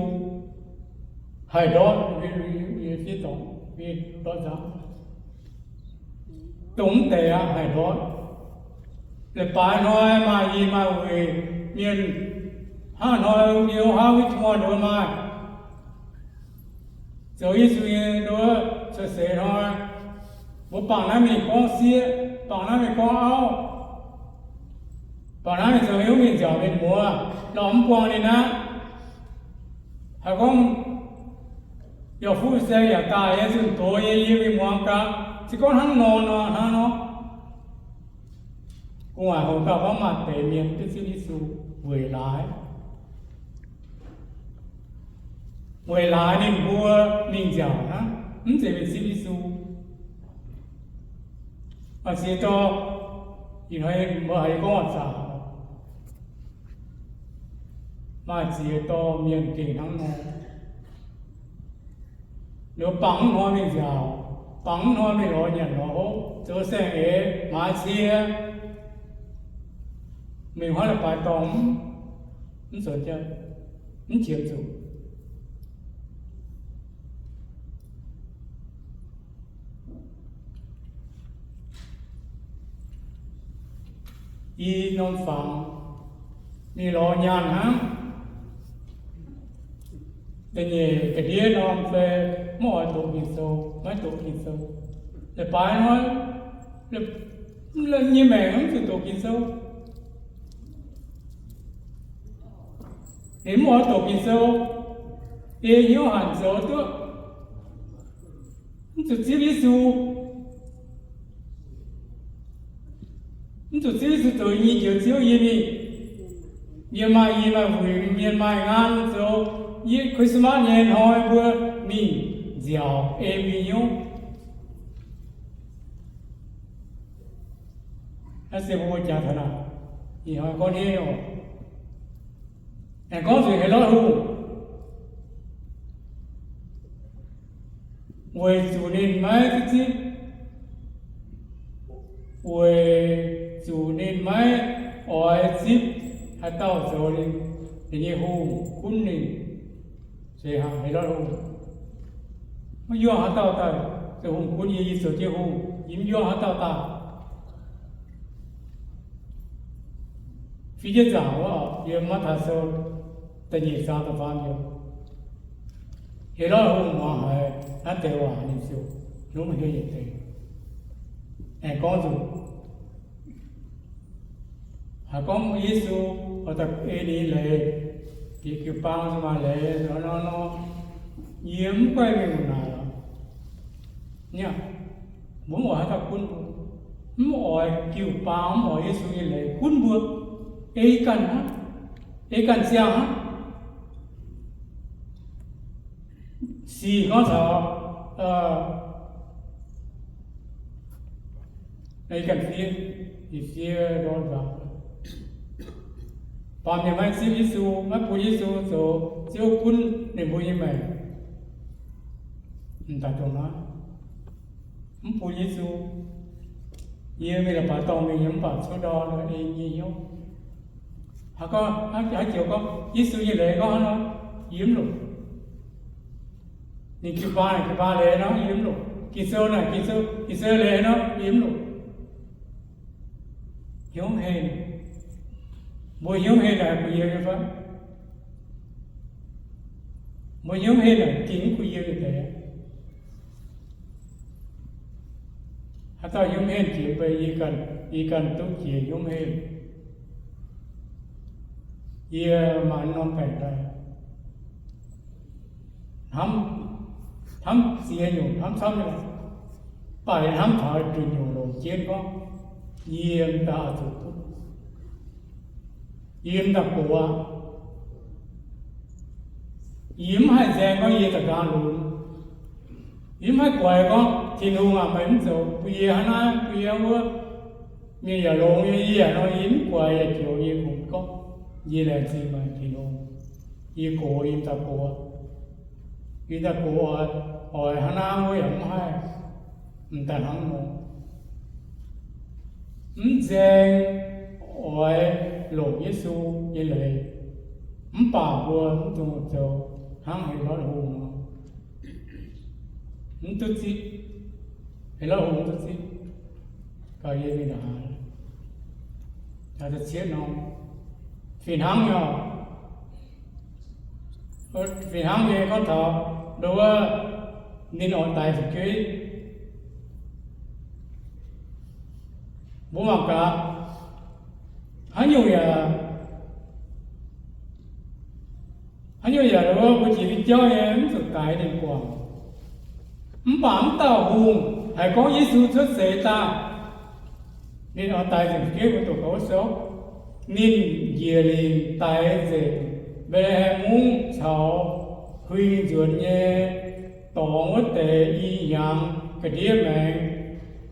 Haih ndortv, ndortv nzangv. Dongh mv deix aqv haih ndortv. Leiz-baaix hnoi maaih i maaih wuic mienh, hnangv hnoi mbiu hnangv witv hnoi nduov maaih zoux Yesu nyei nduov cuotv seix hnoi, mbuo bangc naaiv mingh gorngv sieqv, bangc naaiv mingh gorngv auv, bangc naaiv mingh zoux hnyouv mingh nziaauc mienh muoz, lorz mv buangh ninh aqv. Haiz gorngv yaac fuqv saeng yaac daaih nyei zunh doz nyei, yie mingh muangx gaax, se gorngv hnangv nor nor hnangv nor. Gu'nguaaic hoc dauh gorngv maaih deix mienh duqv zipv Yesu weic laaix, weic laaix ninh mbuo mingh nziaauc hnangv, mv zeiz mingh zipv Yesu. Maaih ziex dauh, ih hnoi mbuo haiz gorngv waac zaqc, Maaih ziex dorh mienh gengh hnangv nor. Ninh mbuo bangc mv hnoi mingh nziaauc, bangc mv hnoi mingh lorz nyanc lorz hopv, zoux saeng-eix, maaiz cie, mingh hnoi la'baaix dorngh, mv, mv, mv qiemx zuqc. I norm fangx mingh lorz nyaanh hnangv. Da'nyeic ga'ndiev norm fei mv oix doqc Ging-Sou, maiv doqc Ging-Sou. La'baaix hnoi, nyei maengc mv zuqc doqc Ging-Sou. Ninh mv oix doqc Ging-Sou, ei hnyouv hanc zoux duqv, mv zuqc zipv Yesu. Mv zuqc zipv Yesu zoux nyei Njoux Ziouv yie mingh. Yie maaih, yie maaih wuic, mienh maaih ngaan zoux, Christmas nyei hnoi mbuo mingh nziaauc ei mbuo nyei hnyouv. Naaiv se mbuo jaax taux naaic, ih hnoi gorngv hneiv oc. Aengx gorngv zuqc Helotv Hungh, weic zuqc ninh maiv zipv, weic zuqc ninh maiv oix zipv haaix dauh zoux ninh, ninh nyei hungh gunv ninh. Se hnangv Helotv Hungh, maiv yuang haaix dauh daaih zoux hungh gunv yie, yie zoux jienv hungh, yie mv yuang haaix dauh daaih. Fiev jienv nzaangc wuov, yiem Matv^taai Sou da'nyeic zaang da'faam yiemc, Helotv Hungh muangx haiz naaiv deix waac ninh ziouc hnyouv hmien yietc deix. Aengx gorngv nzunc, haiz gorngv Yesu oix daaih ei ninh nyei leiz, jiex jiu-baang maaih leiz nor nor nor, yie mv goiv mingh wuov naaic lorqc. Mbuo mv oix haaix dauh gunv mbuo, mv oix jiu-baang, mv oix Yesu nyei leiz gunv mbuo. Ei ganh hnangv, ei ganh ziangh hnangv. Sic gorngv taux, ei ganh fiev, i fiev ndortv nzangc. Baamh mienh maiv zipv Yesu, maiv bun Yesu zoux Ziouv gunv ninh mbuo nyei maengc. M'daaih dongh naaiv, mv bun Yesu. Yie mingh la'baaix dorngh mingh nyei mv baac cuotv ndau ei nyei hnyouv. Haaix gorngv, haaix joux gorngv Yesu nyei leiz gorngv hnangv nor, yie mv longc. Ninh jiu-baang, jiu-baang leiz nor, yie mv longc. Ging-Sou naaic, Ging-Sou, Ging-Sou leiz nor, yie mv longc. Hnyouv heh, mbuo hnyouv heh naaic kuh yiem nyei fai? Mbuo hnyouv heh naaic gengh mv kuh yiem nyei deix. Haaix dauh hnyouv heh jiex mv bei, yie ganh duqv jiex hnyouv heh. Yie maaih norm baengc daaih, hnamv, hnamv ziex nyungc, hnamv camv nyei, baac yie hnamv taux junh nyungc longc jienv gorngv, yie m'daaih oix zuqc gunv, yie m'daaih gox aqv. Yie mv haih nzaeng gorngv yie za'gengh lunx. Yie mv haih guaix gorngv, Tin-Hungh aac, meih mv zoux bun yie hnangv naaiv bun yie wuov. Mienh yaac longx nyei, yie yaac nor, yie mv guaix, yaac joux yie kungx gorngv, yie laengz zingh meih Tin-Hungh. Yie gox, yie m'daaih gox, yie m'daaih gox oix, oix hnangv naaiv wuov yaac mv haih, m'daaih hnangv nor. Mv nzaeng oix longc Yesu nyei leiz, mv baac mbuo mv dungx zoux hnangv Helotv Hungh nor, mv duqv zipv. Helotv Hungh mv duqv zipv. Gauh yie mingh haaix, caux da'cietv norm, fih hnangv nyei oc. Fih hnangv nyei gorngv taux ndo wuov, ninh oix daix fu'jueiv. Mbuo mangc gaax, haaix nyungc yaac, haaix nyungc yaac ndo wuov, mbuo jiex nyei jauv nyei mv zuqc daix ninh guangc. Mv baac mv dauh hungh, haiz gorngv Yesu cuotv seix daaih, ninh oix daix nzengc fu'jueiv mbuo doqc gaux wuov souv. Ninh njiec lingc daix nzengc Mbetc^le^hem Mungv caux huing nzuonx nyei dorngx wuov deix i hnyangx ga'ndiev maengx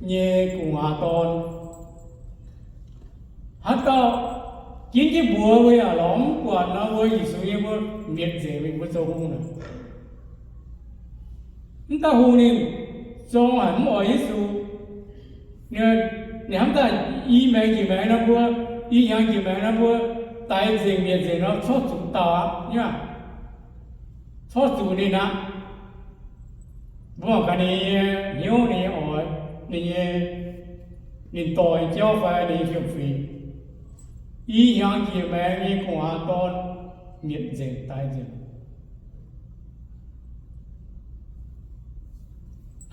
nyei gu'nguaaz dorn. Haaix dauh Ginv jienv mbuox mbuo yaac lorz mv buatc nor, mbuo Yesu nyei mbuo mietc nzengc mingh, mbuo zoux hungh naaic. Mv daaih hungh ninh zorng haic, mv oix Yesu. Ninh hnamv daaih i maengx njiec maengx nor mbuo, i hnyangx njiec maengx nor mbuo daix nzengc mietc nzengc nor, corc zuqc dauh aqv, corc zuqc ninh aqv. Mbuo mangc gaax ninh nyei hnyouv, ninh nyei oix, ninh nyei, ninh dorh nyei jauv fai ninh nyei fiem-fingx. I hnyangx njiec maengx nyei gu'nguaaz dorn mietc nzengc, daix nzengc.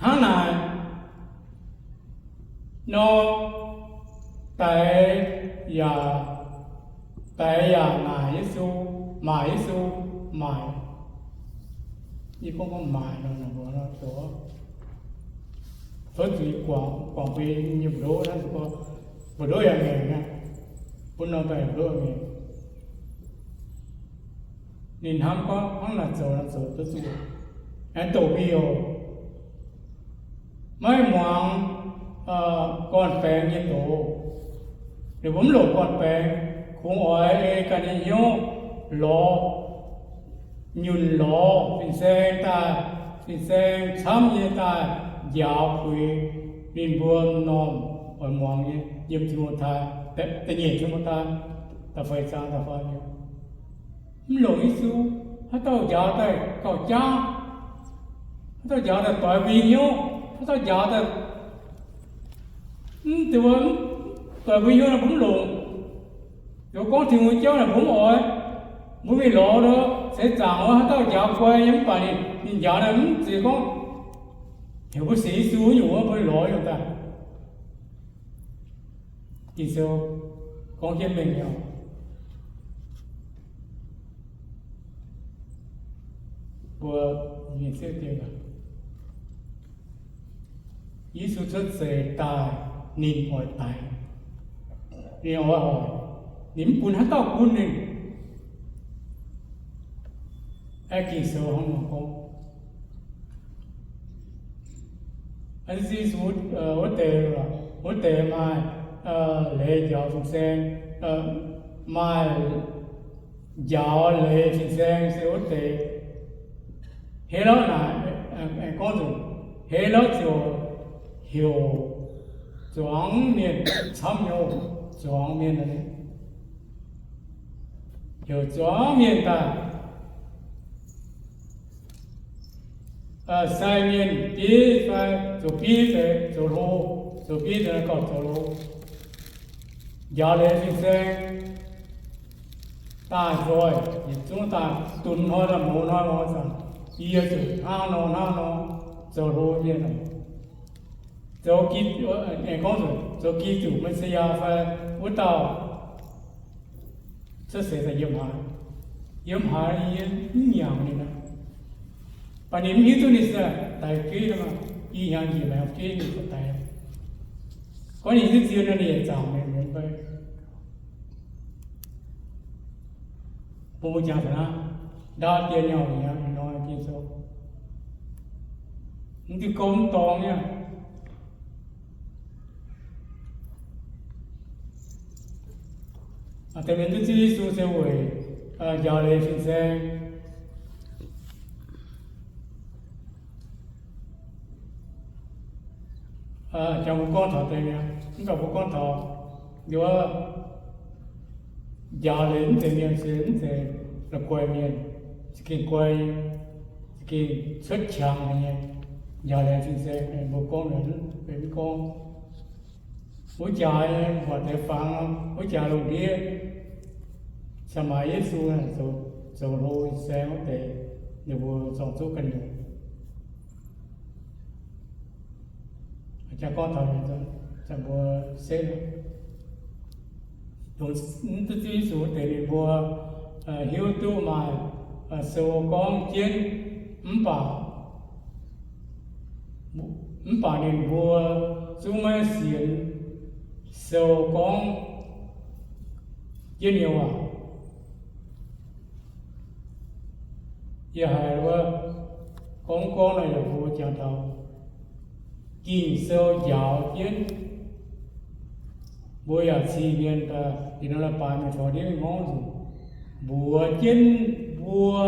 Hnangv naaic nor, daix yaac, daix yaac naaic Yesu, maaic Yesu, maaic. Yie gorngv, gorngv maaic nor, nor, nor, nor, tov zuiz guangc, guangc bun nyei mbu'ndongx, mbu'ndongx yaac ngaengc aqv. Bun norm baengc mbu'ndongx ngaengc. Ninh hnamv gorngv, hnangv naaic zoux, naaic zoux duqv zuqc, aengx doqc mbuo youc maiv muangx gorn-baengx nyei doz. Ninh mbuo mv longc gorn-baengx, kungx oix ei ganh nyei hnyouv lorz, nyunc lorz fin-saeng daaih, fin-saeng camv nyei daaih njaaux puix ninh mbuo m'normh oix muangx nyei, yiem Tin-Hungh taaih, da'nyeic Tin-Hungh taaih, da'feix zaang da'faam nyei. Mv longc Yesu, haaix dauh njaaux daaih gauh jaav, haaix dauh njaaux daaih doix mbuo nyei hnyouv, haaix dauh njaaux daaih mv, doix mbuo nyei hnyouv naaic mbuo mv longc. Liuz gorngv Tin-Hungh nyei jauv naaic mbuo mv oix. Mbuo mingh lorz nor, seix zaangc wuov haaix dauh njaaux guai nyei mv baac ninh, ninh njaaux naaic mv zeiz gorngv heuc mbuo sienx Yesu nyungc wuov, mbuo lorz nyungc daaih. Ging-Sou gorngv jienv mengh nyei oc. Mbuo, Yesu cuotv seix daaih, ninh oix daix, ninh oix hoic, ninh mv gunv haaix dauh gunv ninh. Aeqv, Ging-Sou hnangv nor gorngv. Yesu wuov deix, wuov deix maaih leiz njaaux fin-saeng, maaih njaaux leiz fin-saeng se wuov deix. Helotv naaic, gorngv nzunc, Helotv ziouc heuc zuangx mienh camv nyei, zuangx mienh, heuc zuangx mienh daaih, sai mienh bieiv fai zoux bieiv deix, zoux hlo, zoux bieiv deix gauh zoux hlo, njaaux leiz fin-saeng daaih nzoih, yietc zungv daaih dunx hnoi daaih mouz hnoi mouz zanc, yie zuqc hnangv nor hnangv nor zoux hlo mienh. Zoux, aengx gorngv nzunc, zoux Giduc, Me^si^yaa fai wuov dauh cuotv seix daaih yiem haaix, yiem haaix yie mv nyanc ninh aqv. Baac ninh mv hiuv duqv ninh se daix geiv nor, i hnyangx njiec maengx geiv ninh daix. Gorngv ninh hiuv zien nor, ninh yietc zaangc mingh mv bei. Bun mbuo jangx taux naaiv, ndaauv dien nyei horpc hnyangx hnoi Ging-Sou, mv diuh gouv mv dorngx nyei. Deix mienh duqv Ziouv Yesu se weic njaaux leiz fin-saeng. Jangx mbuo gorngv taux deix mi'aqv, mv baac mbuo gorngv taux wuov njaaux leiz mv deix mienh se mv zeiz la'guaih mienh, za'gengh guai, za'gengh cuotv qangx nyei. Njaaux leiz fin-saeng mbuo gorngv, mv gorngv wuov jaax nyei, mbuo deix fangx wuov jaax lungh ndiev, caux maaiz Yesu zoux hlo fin-saeng wuov deix, ninh mbuo zorng zuqv ganh nyungc. Jangx gorngv taux, mbuo setv, dongh mv duqv Ziouv Yesu wuov deix ninh mbuo hiuv duqv maaih sou gorngv jienv, mv baac, mv baac ninh mbuo zungv maiv sienx sou gorngv jienv nyei waac. Yie haiz wuov gorngv gorngv nor yaac mbuo jangx taux Ging-Sou njaaux jienv Mbuo yaac cih mienh daaih, ih hnoi la'baaix mienh taux ndiev mingh gorngv nzunc, mbuox jienv mbuo,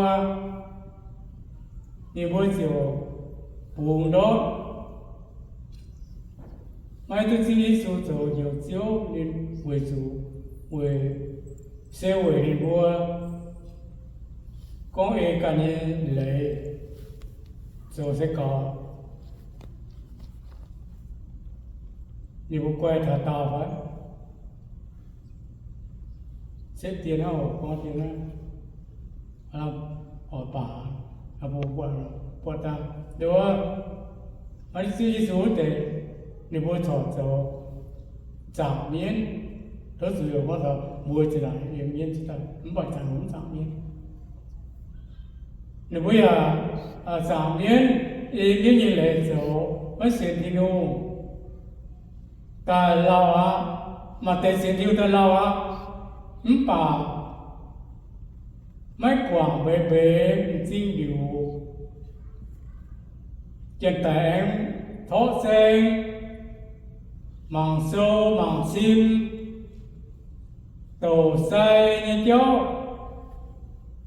ninh mbuo ziouc bungx ndortv, maiv duqv zipv Yesu zoux Njoux Ziouv. Ninh weic zuqc, weic, se weic ninh mbuo gorngv ei ganh nyei leiz zoux se gaux. Ninh mbuo guai taux daauh fai? Setv dien hnangv oc, gorngv dien hnangv, oix baac, mbuo buatc daaih, nduov, maiv zipv Yesu wuov deix, ninh mbuo corc zoux zaangc mienv. Tov zuqc heuc gorngv taux mbuo zinh ndaangc yiem mienv jienv daaih, mv baac zanc hmz zaangc mienv. Ninh mbuo yaac zaangc mienv, ei mienv nyei leiz zoux, maiv sienx Tin-Hungh daaih lauh aqv. Maaih deix sienx Tin-Hungh daaih lauh aqv, mv baac maiv guangc mbeix mbeix m'zing liuz, janx-daic aengx torqv saeng, mangc sou mangc cim, douc sai nyei jauv,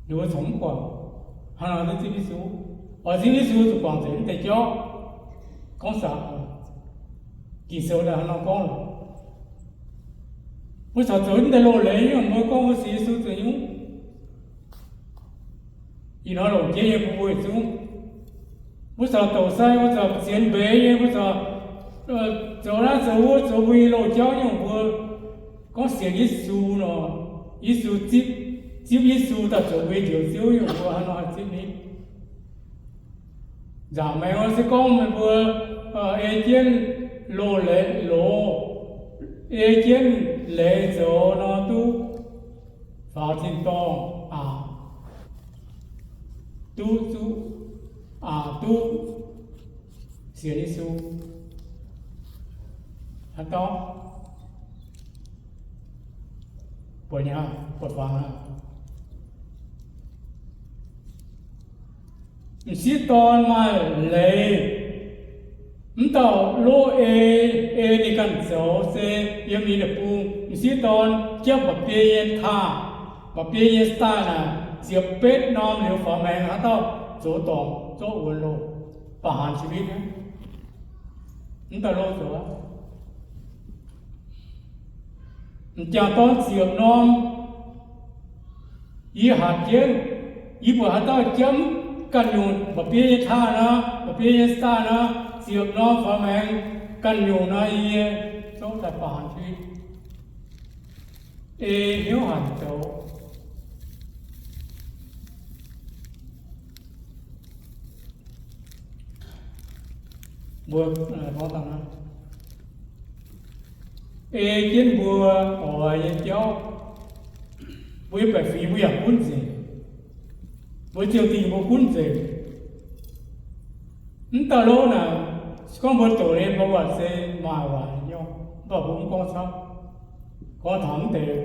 ninh mbuo corc mv guangc. Hnangv naaic duqv zipv Yesu. Oix zipv Yesu zuqc guangc zuqc mv deix jauv. Gorngv saax, Ging-Sou daaih hnangv nor gorngv lorqc. Mbuo corc zoux mv deix loz-leiz nyungc, mbuo gorngv mbuo sienx Yesu zuqc nyungc. Ih hnoi longc jeiv nyei bun mbuo yietc zungv. Mbuo corc douc sai, mbuo corc sienx mbeix nyei, mbuo corc zoux naaiv zoux wuov, zoux mbuo nyei loz-jauv nyungc. Mbuo gorngv sienx Yesu nor, Yesu zipv, zipv Yesu daaih zoux mbuo nyei Njoux Ziouv nyungc, mbuo hnangv nor haih zipv ninh. Nzaangc maengx se gorngv meih mbuo ei jienv loz-leiz loz, ei jienv leiz zoux nor duqv faaux tin-dorngh aqc, duqv zuqv aqc, duqv sienx Yesu. Haaix dauh buatc nyei, buatc faaux aqv. M'sieqv dorn maaih leiz, mv dauh loz-ei, ei ninh ganh zoux, se yiem ninh deic-bung. M'sieqv dorn jangv mba'biei nyei taah, mba'biei nyei style naaic, ziepc betv norm liuz faaux maengx, haaix dauh zoux dorngc zorqv wuonx loh, ประหารชีวิต aqv. Mv dauh loz zoux aqv. M'jangc dorn ziepc norm, yie hatc jienv, yie buatc haaix dauh jangv ganh nyungc mba'biei nyei taah nor, mba'biei nyei style nor, ziepc norm faaux maengx ganh nyungc nor, yie zorqv daaih ประหารชีวิต. Ei hnyouv hanc zoux. Mbuo, ei jienv mbuo oix nyei jauv, mbuo nyei baeqc fingx mbuo yaac gunv nzengc. Mbuo ziouc dingh mbuo gunv nzengc. Mv dauh lov naaic, se gorngv mbuo doqc nyei mbuo buatc se maaih waac nyei, mv baac mbuo mv gorngv camv, gorngv taux mv deix.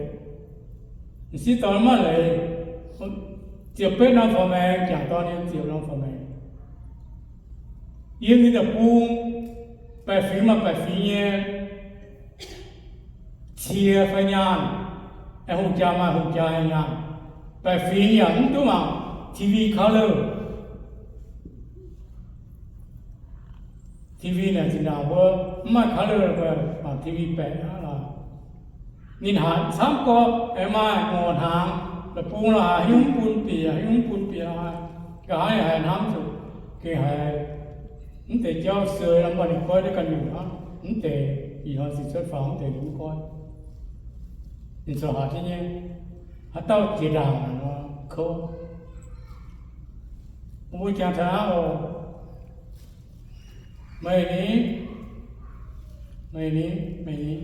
M'sieqv dorn maiv leiz, ziepc betv norm faaux maengx, m'jangc dorn yiem ziepc norm faaux maengx. Yiem ninh deic-bung, baeqc fingx maaih baeqc fingx nyei cie fai nyaanh, hungh jaa maaih hungh jaa nyei nyaanh. Baeqc fingx yaac mv duqv mangc TV color. TV naaic zinh ndaangc mbuo mv maaih color, mbuo mangc TV baeqc hnangv lorqc. Ninh hatc camv gorqv aengx maaih ngorc hnaangx, la'bung la'haaix haaix nyungc mv bun bieqc, haaix nyungc mv bun bieqc la'haaix, nqa'haav haiz hnamv zuqc gengh haiz mv deix jauv suei nor, mv baac ninh goiv duqv ganh nyungc hnangv. Mv deix ih hnoi sic cuotv faaux mv deix ninh mv goiv. Ninh corc hatc jienv nyei. Haaix dauh jiex ndaangc nor kouv. Mbuo jangx taux hnangv oc. Meih ni, meih ni, meih ni.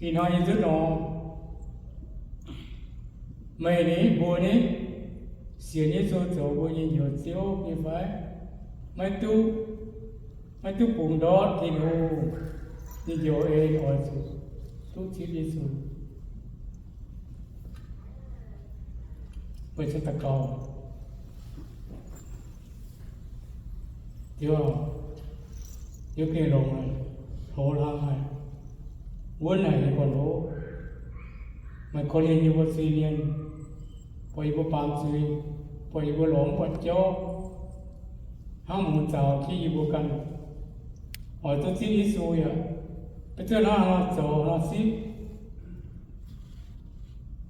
Ih hnoi nyei nzutv nor, meih ni, mbuo ni, sienx Yesu zoux mbuo nyei Njoux Ziouv nyei fai? Maiv duqv, maiv duqv bungx ndortv Tin-Hungh nyei njoux en, oix zuqc duqv zipv Yesu. Meih cuotv daux gaux. Ziouv, Ziouv gengh longx aqv. Tov hnangv haic, wuonv haic nyei gorn-ndoqv. Maaih korv-lienh yie mbuo zuiz-mienh, buatc yie mbuo baamz zuiz, buatc yie mbuo lorz mv buatc jauv, hnangv muoz-zaux jienv yie mbuo ganh, oix duqv zipv Yesu yaac maiv duqv hnangv haaix nor zoux haaix nor zipv.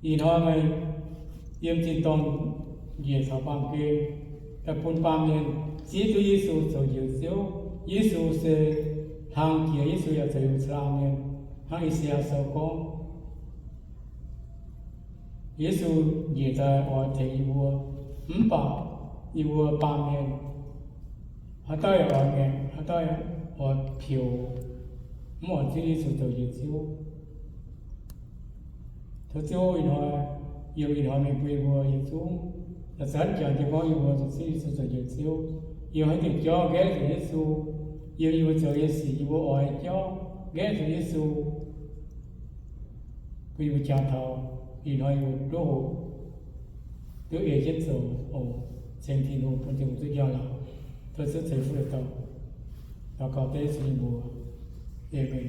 Ih hnoi meih yiem tin-dorngh njiec caux baamh gen, daaih bun baamh mienh zipv duqv Yesu zoux njoux Ziouv. Yesu se hlang jiex, Yesu yaac zoux hnyouv caangh laangh mienh, hnangv I^saa^yaa Sou gorngv, Yesu njiec daaih oix tengx yie mbuo, mv baac yie mbuo baamh mienh haaix dauh yaac oix ngaengc, haaix dauh yaac oix peux, mv oix zipv Yesu zoux njoux Ziouv. Tov Ziouv ih hnoi, yiem ih hnoi mingh bun yie mbuo yietc zungv, la'zanv jangx jienv gorngv yie mbuo zuqc zipv Yesu zoux njoux Ziouv. Yiem haaix diuc jauv nqaeqv zuqc Yesu. Yiem yie mbuo zoux nyei sic, yie mbuo oix nyei jauv nqaeqv zuqc Yesu, bun yie mbuo jangx taux ih hnoi yie mbuo duqv hoqc, duqv ei jienv zoux oc. Ceng Tin-Hungh bun Tin-Hungh duqv njang-laangc. Tov Ziouv ceix fuqv daaih dorh, daux gaux dengv Yesu nyei mbuox. Aamen.